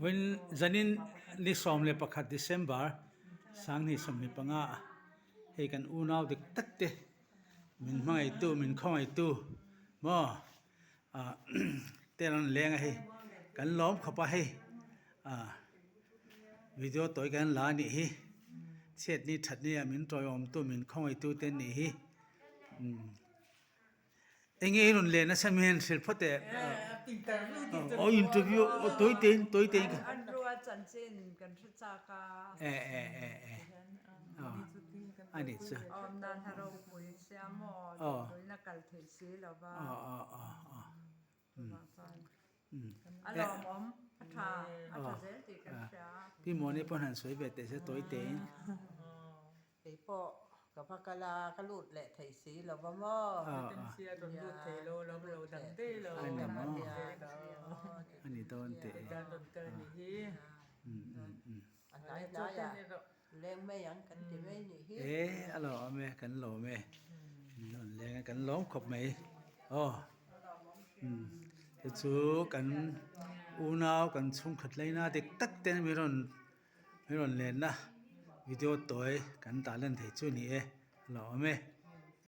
Vawiin zanin ni 11 December 2025 ah hei kan unau dik tak te min hmangaihtu min khawngaihtu maw ah te an rawn leng a hei kan lawm khawp a hei ah video tawi kan la a nih hi chhiatni thatni ah min tawiawmtu min khawngaihtu te an nih hi umm. Enge i rawn leh nasa mi hian hrilh phawt eh. Aw interview aw tawi tein tawi tein ka. An rua chanchin kan hre chak a. E e e e. Aw ani chu. Awm nan a ropui sia maw damdawiin a kal theih si lo va. Aw aw aw aw. A lawmawm, a tha, a tha zel tih kan hria. Pi Muani pawh han sawi ve teh se tawi tein. Kei pawh ka va kal a, ka lut leh thei si lo va maw? A ni dawn teh e. A hnai hnaiah leng mai ang kan ti mai nih hi. E a lawm e, kan lawm e. Min rawn leng a, kan lawm khawp mai. Aw te chu kan unau kan chhungkhat laina dik tak te min rawn Min rawn lenna video tawi kan tah lan thei chu ni e, a lo awm e.